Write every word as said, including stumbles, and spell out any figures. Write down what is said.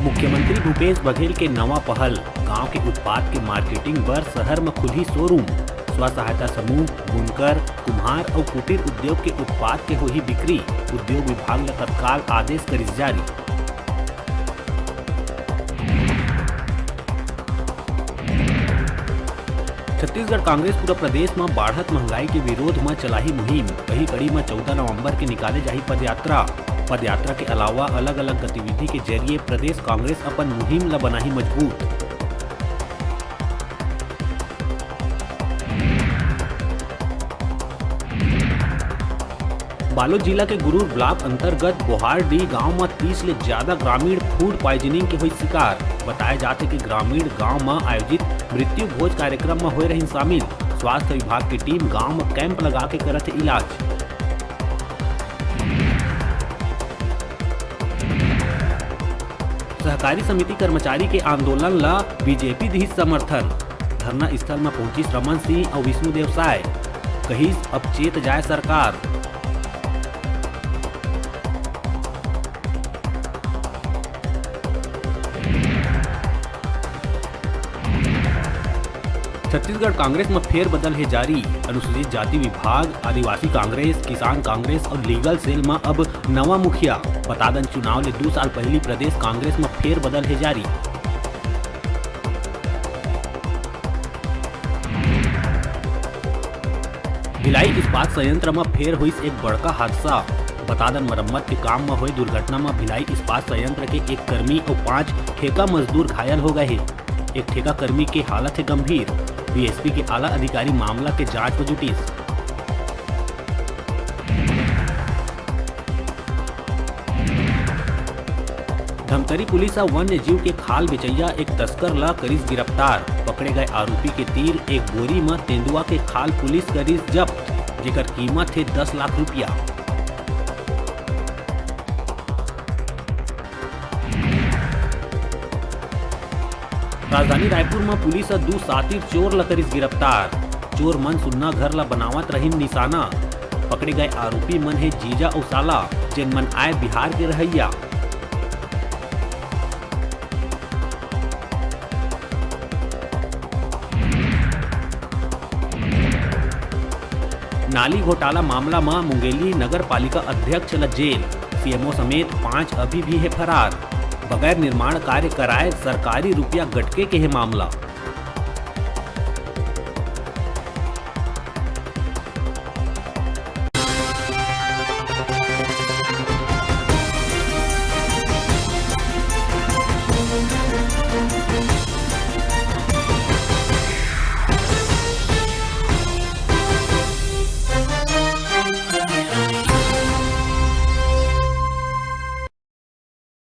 मुख्यमंत्री भूपेश बघेल के नवा पहल, गांव के उत्पाद के मार्केटिंग बर शहर म खुलही शोरूम। स्व सहायता समूह, बुनकर, कुम्हार अउ कुटीर उद्योग के उत्पाद के होही बिक्री, उद्योग विभाग ल तत्काल आदेश करिस जारी। छत्तीसगढ़ कांग्रेस पूरा प्रदेश म बाढ़त महंगाई के विरोध म चलाही मुहिम। वही कड़ी म चौदह नवंबर के निकाले जाही पदयात्रा। पदयात्रा के अलावा अलग-अलग गतिविधि के जरिए प्रदेश कांग्रेस अपन मुहिम ल बनाही मजबूत। बालोद जिला के गुरूर ब्लॉक अंतर्गत बोहारडीह गांव म तीस ले ज्यादा ग्रामीण फूड पॉइजनिंग के होई शिकार। बताया जाथे कि ग्रामीण गांव म आयोजित मृत्यु भोज कार्यक्रम म होए रहिन शामिल। स्वास्थ्य विभाग की टीम गांव म कैंप लगा के करत हे इलाज। सहकारी समिति कर्मचारी के आंदोलन ला बीजेपी दिहिस समर्थन। धरना स्थल म पहुंचिस रमन सिंह अउ विष्णुदेव साय, कहिस, "अब चेत जाय सरकार।" छत्तीसगढ़ कांग्रेस म फेरबदल हे जारी। अनुसूचित जाति विभाग, आदिवासी कांग्रेस, किसान कांग्रेस अउ लीगल सेल म अब नवा मुखिया। बता दन, चुनाव ले दू साल पहिली प्रदेश कांग्रेस म फेरबदल हे जारी। भिलाई इस्पात संयंत्र म फेर होइस एक बड़का हादसा। बता दन, मरम्मत के काम म होए दुर्घटना म भिलाई इस्पात संयंत्र के एक कर्मी अउ पांच ठेका मजदूर घायल हो गए हे। एक ठेका कर्मी के हालत हे गंभीर। डीएसपी के आला अधिकारी मामला के जांच म जुटिस। धमतरी पुलिस ह वन्य जीव के खाल बेचइया एक तस्कर ला करिस गिरफ्तार। पकड़े गए आरोपी के तीर एक बोरी म तेंदुआ के खाल पुलिस करिस जब्त, जेकर कीमत हे दस लाख रुपया। राजधानी रायपुर म पुलिस ह दू सातिर चोर ल करिस गिरफ्तार। चोर मन सुन्ना घर ल बनावत रहिन निशाना। पकड़े गए आरोपी मन हे जीजा अउ साला, जेन मन आए बिहार के रहइया। नाली घोटाला मामला म मुंगेली नगर पालिका अध्यक्ष ल जेल, सीएमओ समेत पांच अभी भी हे फरार। बगैर निर्माण कार्य कराए सरकारी रुपया गटके के हे मामला।